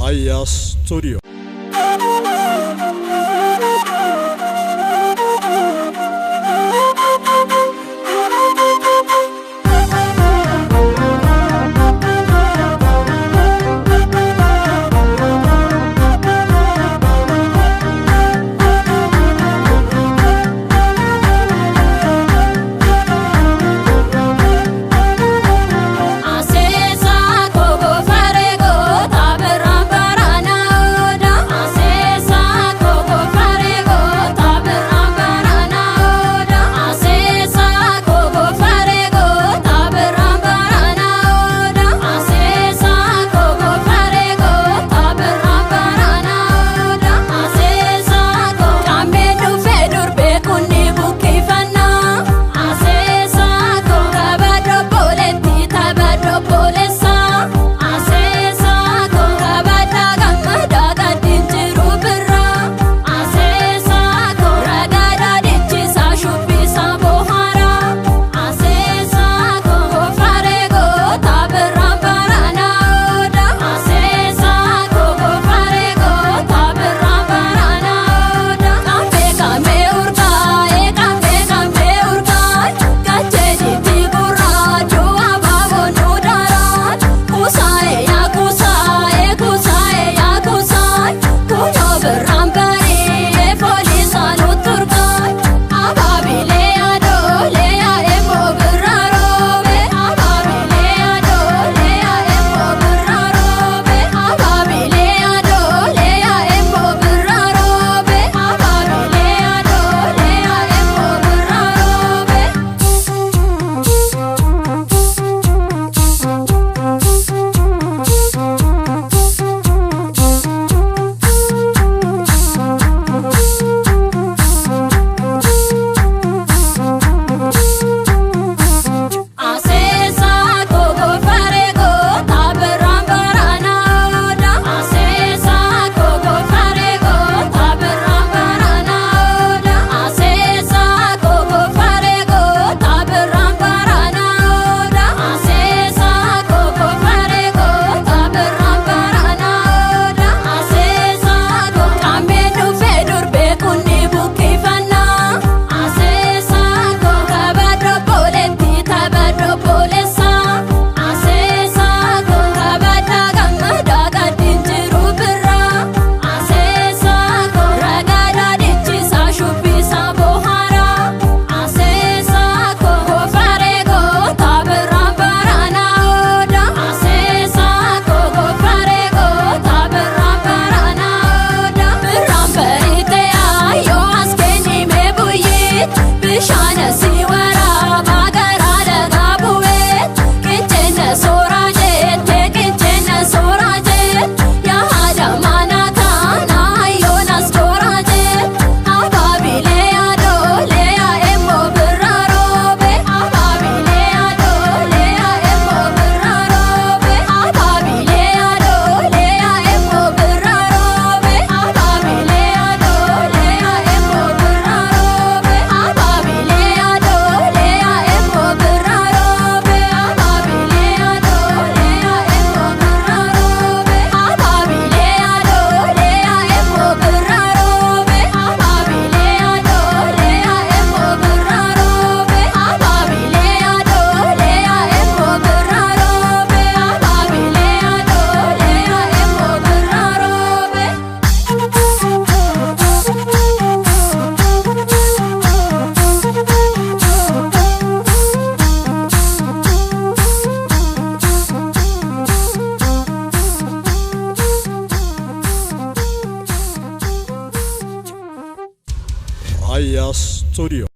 Raayyaa Studio. Aseesa koko farego tabiraan barana oda. Aseesa koko farego tabiraan barana oda. Aseesa koko farego tabiraan barana oda. Aseesa koko farego tabiraan barana oda. Aseesa koko kaamee dhufee durbee kunni bukkifannaa. Aseesa koko kabadoo booletti tabadoo boolessa. Aseesa koko kabaddaa gammadaa gadiin jiru birraa. Aseesa koko ragaadhaa dhiichisaa shubbisaa bohaaraa. Aseesa koko fareegoo taabirraan baranaa oda. Aseesa koko fareegoo taabirraan baranaa oda. Kaamee kaamee urgaa'ee kaamee kaamee urgaa'ee gacheetti gurraachuu abaaboo nu daraan. Kusaa'ee yaa kusaa'ee kusaa'ee yaa kusaa'ee kunoo birraan bari'ee foolisaa nu turgaa'e. Abaabilee adoolee yaa'ee birraa roobe. Abaabilee adoolee yaa'ee birraa roobe. Abaabilee adoolee yaa'ee birraa roobe. Abaabilee adoolee yaa'ee birraa roobe. Aseesa koko fareegoo taabirraan barana oda. Aseesa koko fareegoo taabirraan barana oda. Aseesa koko fareegoo taabirraan barana oda. Aseesa koko fareegoo taabirraan barana oda. Aseesa koko kaamee dhufee durbee kunni bukkifannaa. Aseesa koko kabadoo booletti tabadoo boolessa. Aseesa koko kabaddaa gammadaa gadiin jiru birraa. Aseesa koko ragaadhaa dhiichisaa shubbisaa bohaaraa. Aseesa koko fareegoo taabirraan barana oda. Aseesa koko fareegoo taabirraan barana oda. Birraan bariitee ayyoo as kennime buyyee bishaan asii waraabaa garaa lagaa bu'ee qinceena sooraa jettee qinceena sooraa jette yaa haadha mana taanaa ayyoon as kooraa jette abaabilee adoolee yaa'ee birraa roobe abaabilee adoolee yaa'ee birraa roobe abaabilee adoolee yaa'ee birraa roobe abaabilee adoolee yaa'ee birraa roobe abaabilee adoolee yaa'ee birraa roobe abaabilee adoolee yaa'ee birraa roobe abaabilee adoolee yaa'ee birraa roobe abaabilee adoolee yaa'ee birraa roobe abaabilee adoolee yaa'ee birraa roobe abaabilee adoolee yaa'ee birraa roobe. Raayyaa Studio.